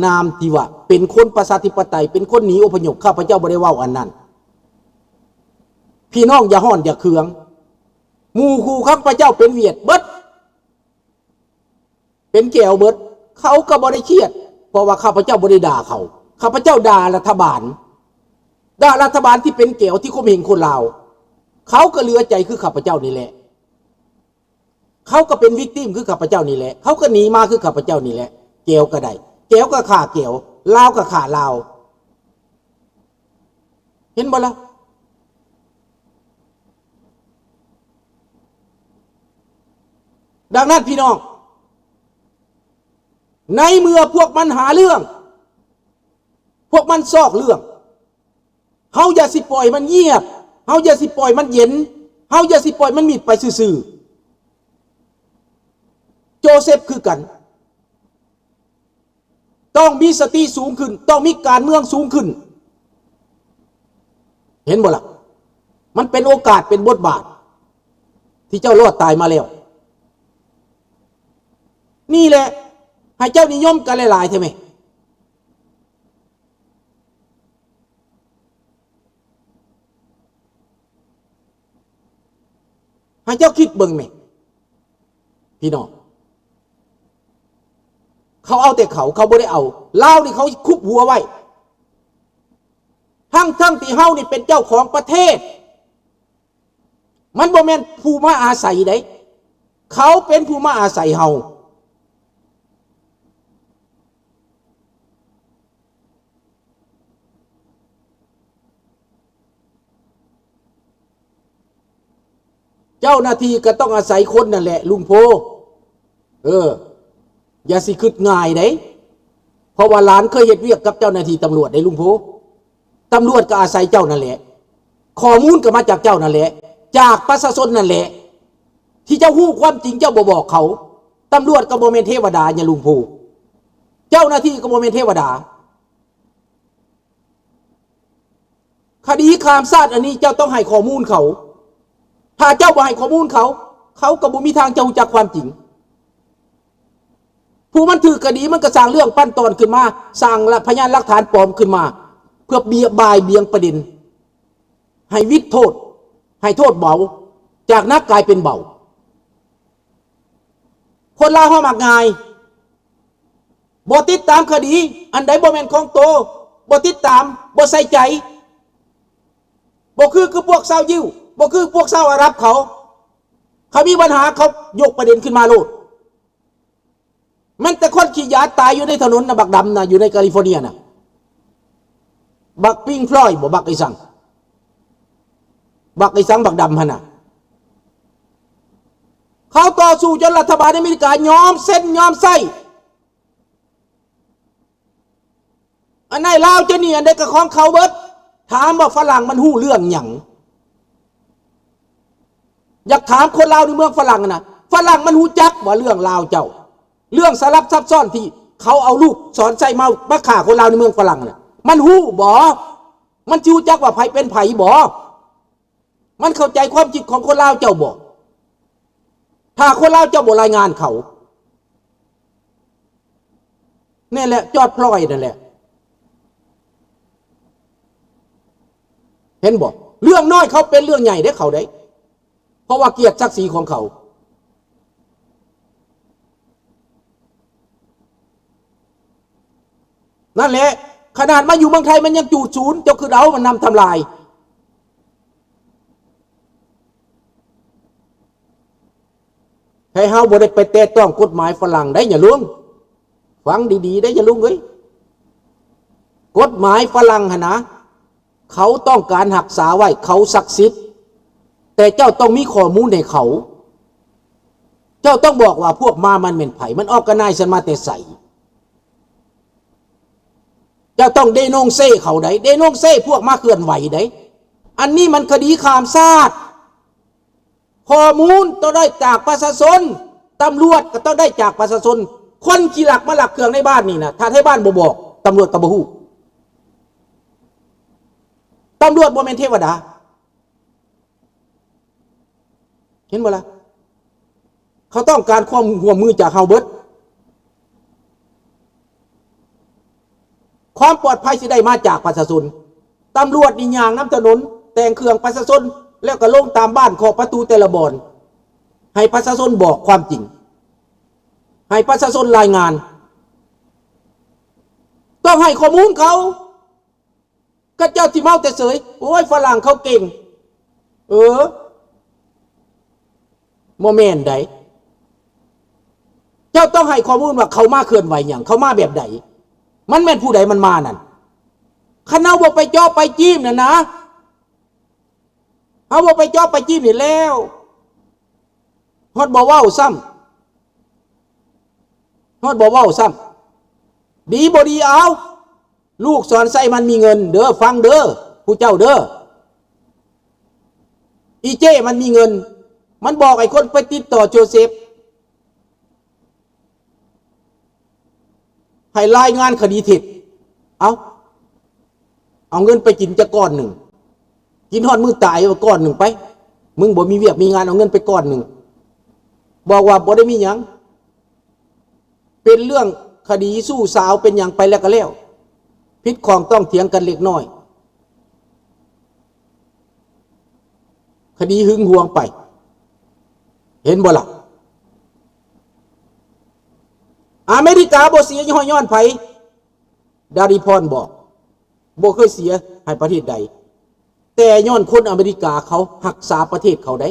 ນາມທີ່ວ່າເປັນຄົນປະຊາທິປະໄຕ ເປັນຄົນໜີອົບພະຍົບ, ຂ້າພະເຈົ້າບໍ່ໄດ້ເວົ້າອັນນັ້ນ. ພີ່ນ້ອງຢ່າຮ້ອນຢ່າເຄືອງ. ໝູ່ຄູ່ຂ້າພະເຈົ້າເປັນຫວຽດເບິດ ເປັນແກວເບິດ, ເຂົາກໍບໍ່ໄດ້ຄຽດ ເພາະວ່າຂ້າພະເຈົ້າບໍ່ໄດ້ດ່າເຂົາ. ຂ້າພະເຈົ້າດ່າລັດຖະບານ, ດ່າລັດຖະບານທີ່ເປັນແກວທີ່ຂົ່ມເຫງຄົນລາວ. ເຂົາກໍເຫຼືອໃຈຄືຂ້າພະເຈົ້ານີ້ແຫຼະ. ເຂົາກໍເປັນວິກຕິມຄືຂ້າພະເຈົ້ານີ້ແຫຼະ, ເຂົາກໍໜີມາຄືຂ້າພະເຈົ້ານີ້ແຫຼະ. ແກວກໍໄດ້, ແກວກໍຂ້າແກວ, ລາວກໍຂ້າລາວ. ເຫັນບໍ່ລະ? ດັ່ງນັ້ນພີ່ນ້ອງ, ໃນເມື່ອພວກມັນຫາເລື່ອງ, ພວກມັນຊອກເລື່ອງ, ເຮົາຢ່າຊິປ່ອຍມັນງຽບ, ເຮົາຢ່າຊິປ່ອຍມັນເຢັນ, ເຮົາຢ່າຊິປ່ອຍມັນມິດໄປຊື່ໆ. ໂຈເຊັບຄືກັນ ຕ້ອງມີສະຕິສູງຂຶ້ນ, ຕ້ອງມີການເມືອງສູງຂຶ້ນ. ເຫັນບໍ່ລະ? ມັນເປັນໂອກາດ, ເປັນບົດບາດທີ່ເຈົ້າລອດຕາຍມາແລ້ວ. ນີ້ແຫຼະ, ໃຫ້ເຈົ້ານິຍົມກັນຫຼາຍໆແທ້ແມ. ໃຫ້ເຈົ້າຄິດເບິ່ງແມ ພີ່ນ້ອງ. ເຂົາເອົາແຕ່ເຂົາ, ເຂົາບໍ່ໄດ້ເອົາ. ລາວນີ້ເຂົາຄຸບຫົວໄວ້. ທັງໆທີ່ເຮົານີ້ເປັນເຈົ້າຂອງປະເທດ. ມັນບໍ່ແມ່ນຜູ້ມາອາໄສໃດ, ເຂົາເປັນຜູ້ມາອາໄສເຮົາ. ເຈົ້າໜ້າທີ່ກໍຕ້ອງອາໄສຄົນນັ້ນແຫຼະ ລຸງໂພ. ເອີ ຢ່າຊິຄິດງ່າຍໃດ, ເພາະວ່າຫຼານເຄີຍເຮັດວຽກກັບເຈົ້າໜ້າທີ່ຕຳຫຼວດໃດ ລຸງໂພ. ຕຳຫຼວດກໍອາໄສເຈົ້ານັ້ນແຫຼະ, ຂໍ້ມູນກໍມາຈາກເຈົ້ານັ້ນແຫຼະ, ຈາກປະຊາຊົນນັ້ນແຫຼະ ທີ່ເຈົ້າຮູ້ຄວາມຈິງ, ເຈົ້າບໍ່ບອກເຂົາ. ຕຳຫຼວດກໍບໍ່ແມ່ນເທວະດາ ຍາລຸງໂພ, ເຈົ້າໜ້າທີ່ກໍບໍ່ແມ່ນເທວະດາ. ຄະດີຂ້າມຊາດອັນນີ້ເຈົ້າຕ້ອງໃຫ້ຂໍ້ມູນເຂົາ. ຖ້າເຈົ້າບໍ່ໃຫ້ຂໍ້ມູນເຂົາ, ເຂົາກໍບໍ່ມີທາງຈະຮູ້ຈັກຄວາມຈິງ. ຜູ້ມັນຖືກຄະດີມັນກໍສ້າງເລື່ອງປັ້ນຕ່ອນຂຶ້ນມາ, ສ້າງພະຍານຫຼັກຖານປອມຂຶ້ນມາ ເພື່ອເບຍ ບ່າຍບຽງປະເດັນ ໃຫ້ວິດໂທດ, ໃຫ້ໂທດເບົາ, ຈາກໜັກກາຍເປັນເບົາ. ຄົນລາວເຮົາມັກງ່າຍ, ບໍ່ຕິດຕາມຄະດີ, ອັນໃດບໍ່ແມ່ນຂອງໂຕ, ບໍ່ຕິດຕາມ, ບໍ່ໃສ່ໃຈ. ບໍ່ຄື ຄືພວກຊາວຢິວ, ບໍ່ຄືພວກຊາວອາຣັບເຂົາ. ເຂົາມີບັນຫາ ເຂົາຍົກປະເດັນຂຶ້ນມາໂລດ. ແມ່ນແຕ່ຄົນຂີ້ຢາດຕາຍຢູ່ໃນຖະໜົນນະ, ບັກດຳນະ, ຢູ່ໃນກາລິຟໍເນຍນະ. ບັກພິງຟລອຍບໍ? ບັກອີສັງ? ບັກອີສັງ ບັກດຳຫັ້ນນະ. ເຂົາຕໍ່ສູ້ຈົນລັດຖະບານອາເມລິກາຍອມເຊັນຍອມໃຊ້. ອັນໃນລາວເຈົ້ານີ້ ອັນໃດກໍຂອງເຂົາເບິດ. ຖາມວ່າຝຣັ່ງມັນຮູ້ເລື່ອງຫຍັງ? ຢາກຖາມຄົນລາວໃນເມືອງຝຣັ່ງນະ, ຝຣັ່ງມັນຮູ້ຈັກບໍ່ເລື່ອງລາວເຈົ້າ? ເລື່ອງສາລັບຊັບຊ້ອນທີ່ເຂົາເອົາລູກສອນໄຊມາ ມາຂ້າຄົນລາວໃນເມືອງຝຣັ່ງນະ, ມັນຮູ້ບໍ່? ມັນຊິຮູ້ຈັກວ່າໃຜເປັນໃຜບໍ່? ມັນເຂົ້າໃຈຄວາມຄິດຂອງຄົນລາວເຈົ້າບໍ່? ຖ້າຄົນລາວເຈົ້າບໍ່ລາຍງານເຂົາ. ນີ້ແຫຼະ ຈອດພລອຍນັ້ນແຫຼະ. ເຫັນບໍ່? ເລື່ອງນ້ອຍເຂົາເປັນເລື່ອງໃຫຍ່ເດ້ ເຂົາໄດ້. ເພາະວ່າກຽດສັກສີຂອງເຂົາ. ນັ້ນແຫຼະ, ຂະໜາດມາຢູ່ເມືອງໄທມັນຍັງຈູດສູນ, ເຈົ້າຄິດເອົາ, ມັນນຳທຳລາຍ. ໃຫ້ເຮົາບໍ່ໄດ້ໄປແຕະຕ້ອງກົດໝາຍຝຣັ່ງໄດ໋ ຍາລຸງ. ຟັງດີໆ ເດ້ ຍາລຸງເອີຍ. ກົດໝາຍຝຣັ່ງຫັ້ນນະ, ເຂົາຕ້ອງການຮັກສາໄວ້, ເຂົາສັກສິດ, ແຕ່ເຈົ້າຕ້ອງມີຂໍ້ມູນໃຫ້ເຂົາ. ເຈົ້າຕ້ອງບອກວ່າພວກມາມັນແມ່ນໃຜ, ມັນ organize ກັນມາແຕ່ໃສ. ເຈົ້າຕ້ອງ denonce ເຂົາໄດ໋, denonce ພວກມາເຄື່ອນໄຫວໄດ໋. ອັນນີ້ມັນຄະດີຂ້າມຊາດ. ຂໍ້ມູນຕ້ອງໄດ້ຈາກປະຊາຊົນ, ຕຳຫຼວດກໍຕ້ອງໄດ້ຈາກປະຊາຊົນ. ຄົນຂີ້ລັກມາລັກເຄື່ອງໃນບ້ານນີ້ນະ, ຖ້າໄທບ້ານບໍ່ບອກ, ຕຳຫຼວດກໍບໍ່ຮູ້. ຕຳຫຼວດບໍ່ແມ່ນເທວະດາ. ເຫັນບໍ່ລະ? ເຂົາຕ້ອງການຄວາມຮ່ວມມືຈາກເຮົາເບິດ. ຄວາມປອດໄພຊິໄດ້ມາຈາກປະຊາຊົນ. ຕຳຫຼວດນີ້ຍ່າງນຳຖະໜົນ, ແຕ່ງເຄື່ອງປະຊາຊົນ, ແລ້ວກໍລົງຕາມບ້ານເຄາະປະຕູແຕ່ລະບ່ອນ, ໃຫ້ປະຊາຊົນບອກຄວາມຈິງ, ໃຫ້ປະຊາຊົນລາຍງານ, ຕ້ອງໃຫ້ຂໍ້ມູນເຂົາ. ຂະເຈົ້າຊິເມົາແຕ່ເສີຍ, ໂອ້ຍ ຝຣັ່ງເຂົາເກັ່ງ. ເອີ ບໍ່ແມ່ນໃດ. ເຈົ້າຕ້ອງໃຫ້ຂໍ້ມູນວ່າເຂົາມາເຄື່ອນໄຫວຫຍັງ, ເຂົາມາແບບໃດ, ມັນແມ່ນຜູ້ໃດມັນມານັ້ນ. ຄັນເຮົາບໍ່ໄປເຈາະໄປຈີ້ມນັ້ນນະ, ເຮົາບໍ່ໄປເຈາະໄປຈີ້ມນີ້ແລ້ວ, ຮອດບໍ່ເວົ້າຊ້ຳ, ຮອດບໍ່ເວົ້າຊ້ຳ. ດີບໍ່ດີ ເອົາ ລູກສອນໄຊມັນມີເງິນເດີ, ຟັງເດີ ຜູ້ເຈົ້າເດີ. ອີເຈ້ມັນມີເງິນ, ມັນບອກໃຫ້ຄົນໄປຕິດຕໍ່ໂຈເຊັບ ໃຫ້ລາຍງານຄະດີເທັດ. ເອົາ ເອົາເງິນໄປກິນຈັກກ້ອນໜຶ່ງ, ກິນຮອດມື້ຕາຍວ່າກ້ອນໜຶ່ງໄປ, ມຶງບໍ່ມີວຽກມີງານ ເອົາເງິນໄປກ້ອນໜຶ່ງ, ບອກວ່າບໍ່ໄດ້ມີຫຍັງ. ເປັນເລື່ອງຄະດີຊູ້ສາວເປັນຫຍັງໄປແລ້ວກໍແລ້ວ, ຜິດຂ້ອງຕ້ອງຖຽງກັນເລັກນ້ອຍ, ຄະດີຫຶງຫວງໄປ, ເຫັນບໍ່ລະ? ອາເມລິກາບໍ່ເສຍຍ້ອນ ຍ້ອນໃຜ? ດາລິພອນບອກ, ບໍ່ເຄີຍເສຍໃຫ້ປະເທດໃດ. ແຕ່ຍ້ອນຄົນອາເມລິກາເຂົາຮັກສາປະເທດເຂົາໄດ໋,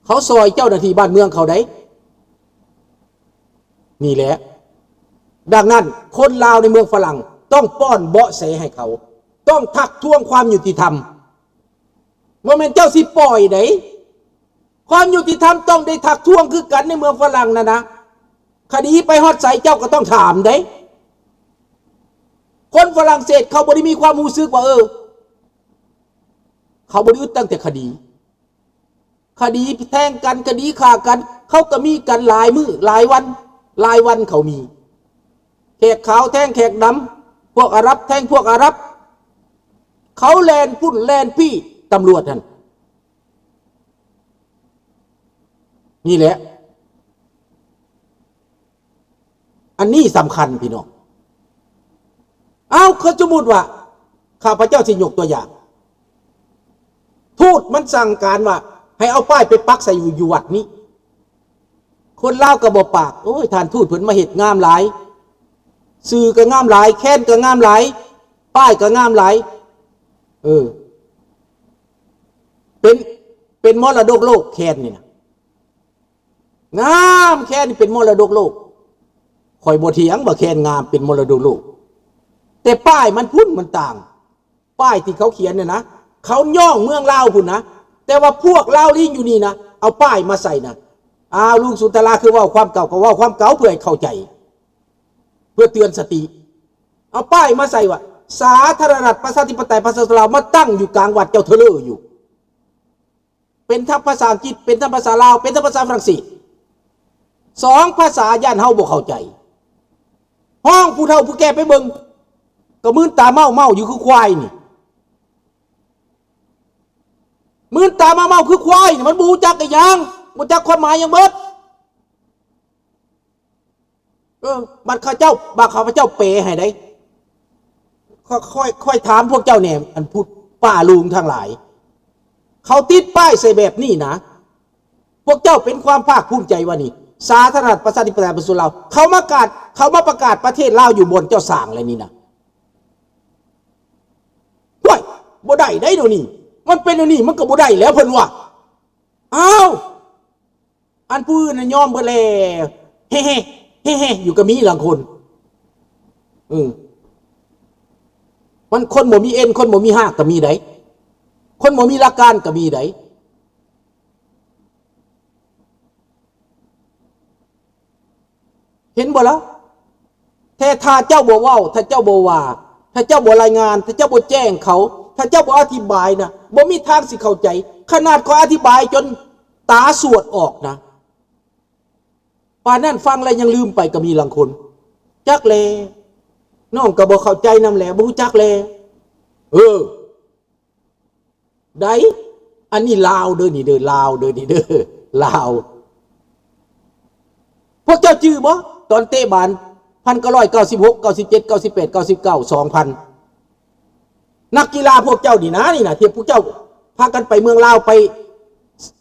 ເຂົາຊ່ອຍເຈົ້າໜ້າທີ່ບ້ານເມືອງເຂົາໄດ໋. ນີ້ແຫຼະ, ດັ່ງນັ້ນຄົນລາວໃນເມືອງຝຣັ່ງຕ້ອງປ້ອນເບາະແສໃຫ້ເຂົາ, ຕ້ອງທັກທ້ວງຄວາມຍຸຕິທຳ. ບໍ່ແມ່ນເຈົ້າຊິປ່ອຍໃດ໋, ຄວາມຍຸຕິທຳຕ້ອງໄດ້ທັກທ້ວງຄືກັນໃນເມືອງຝຣັ່ງນັ້ນນະ. ຄະດີໄປຮອດໃສເຈົ້າກໍຕ້ອງຖາມເດ້. ຄົນຝຣັ່ງເສດເຂົາບໍ່ໄດ້ມີຄວາມຮູ້ສຶກວ່າ ເອີ ເຂົາບໍ່ໄດ້ອຶດຕັ້ງແຕ່ຄະດີ, ຄະດີແທງກັນ, ຄະດີຂ້າກັນ, ເຂົາກໍມີກັນຫຼາຍມື້ຫຼາຍວັນ, ຫຼາຍວັນເຂົາມີ. ແຂກຂາວແທງແຂກດຳ, ພວກອາຣັບແທງພວກອາຣັບ, ເຂົາແລ່ນພຸ້ນແລ່ນພີ້, ຕຳຫຼວດຫັ້ນ. ນີ້ແຫຼະ, ອັນນີ້ສຳຄັນພີ່ນ້ອງ. ເອົ້າ, ຄືສົມມຸດວ່າ ຂ້າພະເຈົ້າຊິຍົກຕົວຢ່າງ, ທູດມັນສັ່ງການວ່າໃຫ້ເອົາປ້າຍໄປປັກໃສ່ຢູ່ ຢູ່ວັດນີ້. ຄົນລາວກໍບໍ່ປາກ, ໂອ້ຍ ທ່ານທູດເພິ່ນມາເຮັດງາມຫຼາຍ, ຊື່ກໍງາມຫຼາຍ, ແຄນກໍງາມຫຼາຍ, ປ້າຍກໍງາມຫຼາຍ. ເອີ ເປັນ ເປັນມໍລະດົກໂລກ, ແຄນນີ້ນະ ງາມ, ແຄນນີ້ເປັນມໍລະດົກໂລກ. ຂ້ອຍບໍ່ຖຽງວ່າແຄນງາມເປັນມໍລະດົກໂລກ, ແຕ່ປ້າຍມັນພຸ້ນມັນຕ່າງ. ປ້າຍທີ່ເຂົາຂຽນນັ້ນນະ, ເຂົາຍ້ອງເມືອງລາວພຸ້ນນະ, ແຕ່ວ່າພວກລາວລີງຢູ່ນີ້ນະ ເອົາປ້າຍມາໃສ່ນະ. ອ້າວ, ລຸງສຸນທະລາຄືເວົ້າຄວາມເກົ່າ, ກໍເວົ້າຄວາມເກົ່າເພື່ອໃຫ້ເຂົ້າໃຈ, ເພື່ອເຕືອນສະຕິ. ເອົາປ້າຍມາໃສ່ວ່າ ສາທາລະນະລັດ ປະຊາທິປະໄຕ ປະຊາຊົນລາວ ມາຕັ້ງຢູ່ກາງວັດ, ເຈົ້າເທີເລີຢູ່. ເປັນທັງພາສາອັງກິດ, ເປັນທັງພາສາລາວ, ເປັນທັງພາສາຝຣັ່ງເສດ, ສອງພາສາ ຢ້ານເຮົາບໍ່ເຂົ້າໃຈ. ຮ້ອງຜູ້ເຖົ້າຜູ້ແກ່ໄປເບິ່ງ, ກໍມືນຕາເມົາໆຢູ່ຄືຄວາຍນີ້, ມືນຕາເມົາໆຄືຄວາຍນີ້, ມັນບໍ່ຮູ້ຈັກອີຫຍັງ, ບໍ່ຈັກຄວາມໝາຍຫຍັງເບິດ. ເອີ ບັດເຂົາເຈົ້າ, ບັດຂ້າພະເຈົ້າແປໃຫ້ໄດ໋. ຂ້ອຍ, ຂ້ອຍ, ຂ້ອຍຖາມພວກເຈົ້າແດ່, ອັນຜູ້ປ້າລຸງທັງຫຼາຍ, ເຂົາຕິດປ້າຍໃສ່ແບບນີ້ນະ, ພວກເຈົ້າເປັນຄວາມພາກພູມໃຈວ່ານີ້ ສາທາລະນະລັດ ປະຊາທິປະໄຕ ປະຊາຊົນລາວ, ເຂົາມາກາດ, ເຂົາມາປະກາດປະເທດລາວຢູ່ບ່ອນເຈົ້າສ້າງແລ້ວນີ້ນະ. ໂອ້ຍ, ບໍ່ໄດ້ໄດ໋ດຽວນີ້, ມັນເປັນດຽວນີ້ ມັນກໍບໍ່ໄດ້ແລ້ວ ເພິ່ນວ່າ. ອ້າວ! ອັນຜູ້ອື່ນນະຍອມເບິດແລ້ວ, ເຮໆ ເຮໆ ຢູ່ກໍມີລາງຄົນ. ເອີ ມັນຄົນບໍ່ມີເອັນ, ຄົນບໍ່ມີຮາກກໍມີໄດ໋, ຄົນບໍ່ມີຫຼັກການກໍມີໄດ໋. ເຫັນບໍ່ລະ? ແຕ່ຖ້າເຈົ້າບໍ່ເວົ້າ, ຖ້າເຈົ້າບໍ່ວ່າ, ຖ້າເຈົ້າບໍ່ລາຍງານ, ຖ້າເຈົ້າບໍ່ແຈ້ງເຂົາ, ຖ້າເຈົ້າບໍ່ອະທິບາຍນະ, ບໍ່ມີທາງຊິເຂົ້າໃຈ. ຂະໜາດຂ້ອຍອະທິບາຍຈົນຕາສວດອອກນະ, ປານນັ້ນຟັງແລ້ວຍັງລືມໄປກໍມີລາງຄົນ. ຈັກແລ, ນ້ອງກໍບໍ່ເຂົ້າໃຈນຳແຫຼ, ບໍ່ຮູ້ຈັກແລ. ເອີ. ໃດ໋ ອັນນີ້ລາວເດີນີ້ເດີ, ລາວເດີນີ້ເດີ, ລາວ. ພວກເຈົ້າຈື່ບໍ່? ຕອນເຕະບານພ ພັນເກົ້າຮ້ອຍເກົ້າສິບຫົກ ເກົ້າສິບເຈັດ ເກົ້າສິບແປດ ເກົ້າສິບເກົ້າ ສອງພັນ ນັກກິລາພວກເຈົ້ານີ້ນະ ນີ້ນະ ທີ່ພວກເຈົ້າພາກັນໄປເມືອງລາວ ໄປ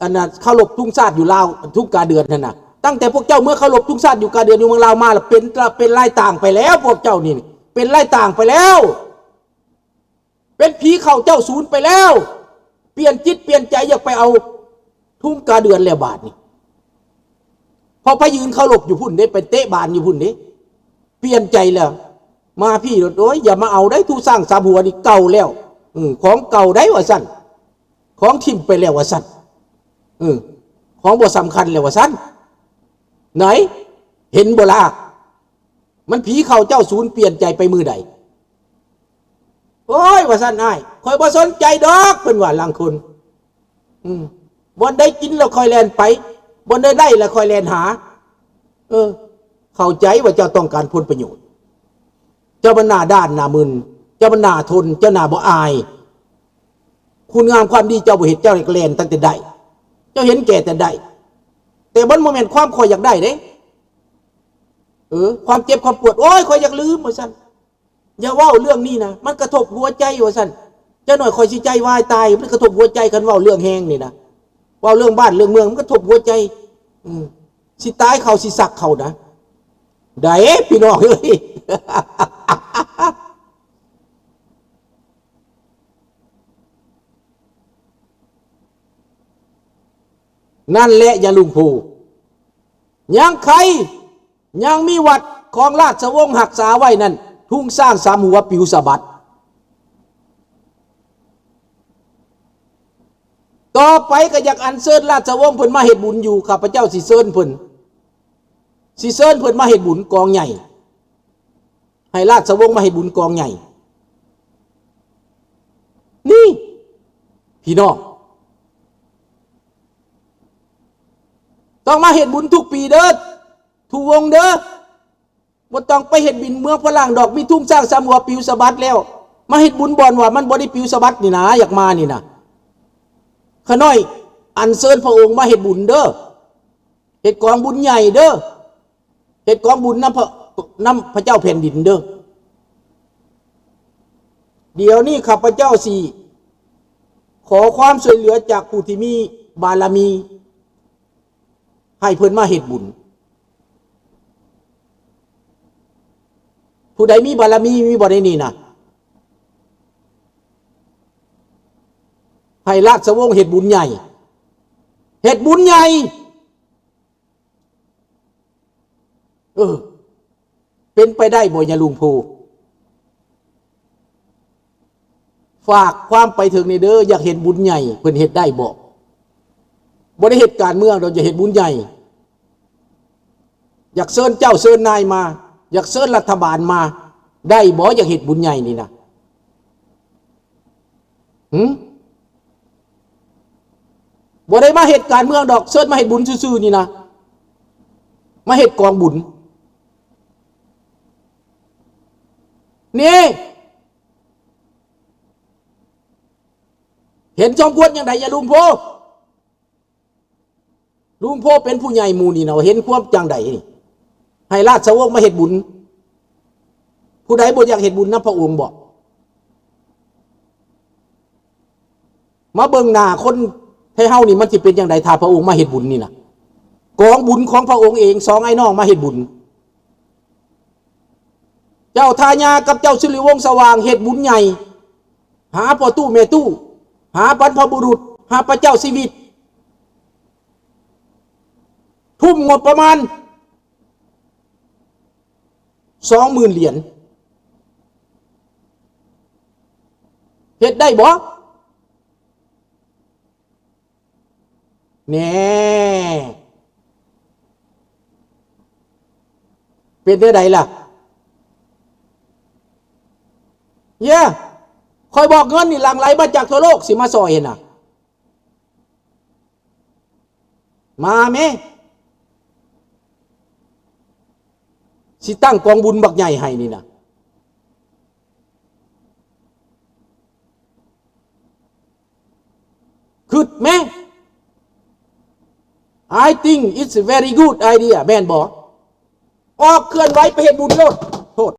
ອັນນ່າ ເຄົາລົບທຸງຊາດຢູ່ລາວ ທຸງກາເດືອນຫັ້ນນະ. ຕັ້ງແຕ່ພວກເຈົ້າເມືອເຄົາລົບທຸງຊາດຢູ່ກາເດືອນ ຢູ່ເມືອງລາວມາລະ ເປັນ ເປັນລາຍຕ່າງໄປແລ້ວ ພວກເຈົ້ານີ້ ເປັນລາຍຕ່າງໄປແລ້ວ. ເປັນຜີເຂົ້າເຈົ້າສູນໄປແລ້ວ ປ່ຽນຈິດປ່ຽນໃຈ ຢາກໄປເອົາທຸງກາເດືອນແລ້ວບາດນີ້. ເພາະໄປຢືນເຄົາລົບຢູ່ພຸ້ນເດ້ ໄປເຕະບານຢູ່ພຸ້ນເດ້ ປ່ຽນໃຈແລ້ວ ມາພີ້ໂລດ. ໂອ້ຍ ຢ່າມາເອົາໄດ໋ ທຸງຊ້າງສາມຫົວນີ້ເກົ່າແລ້ວ ເອີ ຂອງເກົ່າໄດ໋ ວ່າຊັ້ນ ຂອງຖິ້ມໄປແລ້ວ ວ່າຊັ້ນ ເອີ ຂອງບໍ່ສຳຄັນແລ້ວ ວ່າຊັ້ນ. ໄຫນ ເຫັນບໍ່ລະ? ມັນຜີເຂົ້າເຈົ້າສູນ ປ່ຽນໃຈໄປມື້ໃດ? ໂອ້ຍ ວ່າຊັ້ນ ອ້າຍ ຂ້ອຍບໍ່ສົນໃຈດອກ ເພິ່ນວ່າ ລາງຄົນ ອືມ ບ່ອນໃດກິນແລ້ວຂ້ອຍແລ່ນໄປ ບ່ອນໃດໄດ້ແລ້ວຂ້ອຍແລ່ນຫາ. ເອີ ເຂົ້າໃຈວ່າເຈົ້າຕ້ອງການຜົນປະໂຫຍດ ເຈົ້າມັນໜ້າດ້ານໜ້າມຶນ ເຈົ້າມັນໜ້າທົນ ເຈົ້າໜ້າບໍ່ອາຍ. ຄຸນງາມຄວາມດີເຈົ້າບໍ່ເຮັດ ເຈົ້າກໍແລ່ນຕັ້ງແຕ່ໄດ້ ເຈົ້າເຫັນແກ່ແຕ່ໄດ້ ແຕ່ມັນບໍ່ແມ່ນຄວາມຂ້ອຍຢາກໄດ້ເດ້. ເອີ ຄວາມເຈັບຄວາມປວດ ໂອ້ຍ ຂ້ອຍຢາກລືມ ວ່າຊັ້ນ. ຢ່າເວົ້າເລື່ອງນີ້ນະ ມັນກະທົບຫົວໃຈ ວ່າຊັ້ນ. ຈັກໜ້ອຍຂ້ອຍຊິໃຈວາຍຕາຍ ມັນກະທົບຫົວໃຈ ຄັນເວົ້າເລື່ອງແຮງນີ້ນະ ເວົ້າເລື່ອງບ້ານເລື່ອງເມືອງ ມັນກະທົບຫົວໃຈ. ອືມ ຊິຕາຍເຂົາ ຊິສັກເຂົານະ ໃດ໋ພີ່ນ້ອງເອີຍ. ນັ້ນແຫຼະ ຍາລຸງໂພ ຍັງໃຄ ຍັງມີວັດຂອງລາຊະວົງຮັກສາໄວ້ນັ້ນ ທຸງຊ້າງສາມຫົວປິວສະບັດ. ຕໍ່ໄປກໍຢາກອັນເຊີນລາຊະວົງເພິ່ນມາເຮັດບຸນຢູ່ ຂ້າພະເຈົ້າຊິເຊີນເພິ່ນ ຊິເຊີນເພິ່ນມາເຮັດບຸນກອງໃຫຍ່ ໃຫ້ລາຊະວົງມາເຮັດບຸນກອງໃຫຍ່. ນີ້ ພີ່ນ້ອງ ຕ້ອງມາເຮັດບຸນທຸກປີເດີ ທຸກວົງເດີ. ບໍ່ຕ້ອງໄປເຮັດບຸນເມືອງຝຣັ່ງດອກ ມີທຸງຊ້າງສາມຫົວປິວສະບັດແລ້ວ ມາເຮັດບຸນບ່ອນວ່າມັນບໍ່ໄດ້ປິວສະບັດນີ້ນາ ຢາກມານີ້ນາ. ຂ້ານ້ອຍອັນເຊີນພະອົງມາເຮັດບຸນເດີ ເຮັດກອງບຸນໃຫຍ່ເດີ ເຮັດກອງບຸນນຳພະ ນຳພະເຈົ້າແຜ່ນດິນເດີ. ດຽວນີ້ຂ້າພະເຈົ້າຊິຂໍຄວາມຊ່ວຍເຫຼືອຈາກຜູ້ທີ່ມີບາລະມີ ໃຫ້ເພິ່ນມາເຮັດບຸນ. ຜູ້ໃດມີບາລະມີ ມີບໍ່ໃນນີ້ນະ? ໃຫ້ລາຊະວົງເຮັດບຸນໃຫຍ່ ເຮັດບຸນໃຫຍ່. ເອີ ເປັນໄປໄດ້ບໍ່ ຍາລຸງໂພ? ຝາກຄວາມໄປເຖິງນີ້ເດີ ຢາກເຮັດບຸນໃຫຍ່ ເພິ່ນເຮັດໄດ້ບໍ່? ບໍ່ໄດ້ເຮັດການເມືອງດອກ ຢາກເຮັດບຸນໃຫຍ່. ຢາກເຊີນເຈົ້າເຊີນນາຍມາ ຢາກເຊີນລັດຖະບານມາ ໄດ້ບໍ່? ຢາກເຮັດບຸນໃຫຍ່ນີ້ນະ. ຫື? ບໍ່ໄດ້ມາເຮັດການເມືອງດອກ ເຊີນມາເຮັດບຸນຊື່ໆນີ້ນະ ມາເຮັດກອງບຸນນີ້. ເຫັນສົມຄວນຈັ່ງໃດ ຍາລຸງໂພ? ລຸງໂພເປັນຜູ້ໃຫຍ່ໝູ່ນີ້ນະ ເຫັນຄວາມຈັ່ງໃດນີ້? ໃຫ້ລາຊະວົງມາເຮັດບຸນ ຜູ້ໃດບໍ່ຢາກເຮັດບຸນນຳພະອົງບໍ? ມາເບິ່ງໜ້າຄົນໄທເຮົານີ້ ມັນຊິເປັນຈັ່ງໃດ ຖ້າພະອົງມາເຮັດບຸນນີ້ນະ? ກອງບຸນຂອງພະອົງເອງ ສອງອ້າຍນ້ອງມາເຮັດບຸນ. ເຈົ້າທ່າຍາກັບເຈົ້າສິລິວົງສະຫວ່າງເຮັດບຸນໃຫຍ່ ຫາພໍ່ຕູ້ແມ່ຕູ້ ຫາບັນພະບຸລຸດ ຫາພະເຈົ້າຊີວິດ ທຸ່ມງົບປະມານສອງໝື່ນຫຼຽນ ເຮັດໄດ້ບໍ່? ແນ່ ເປັນແນວໃດລະ? ເຢ້ ຂ້ອຍບອກເງິນນີ້ຫຼັ່ງໄຫຼມາຈາກທົ່ວໂລກ ຊິມາຊ່ອຍຫັ້ນນະ ມາແມ້ ຊິຕັ້ງກອງບຸນບັກໃຫຍ່ໃຫ້ນີ້ນະ. ຄິດແມ້ I think it's a very good idea ແມ່ນບໍ່? ອອກເຄື່ອນໄຫວໄປເຮັດບຸນໂລດ.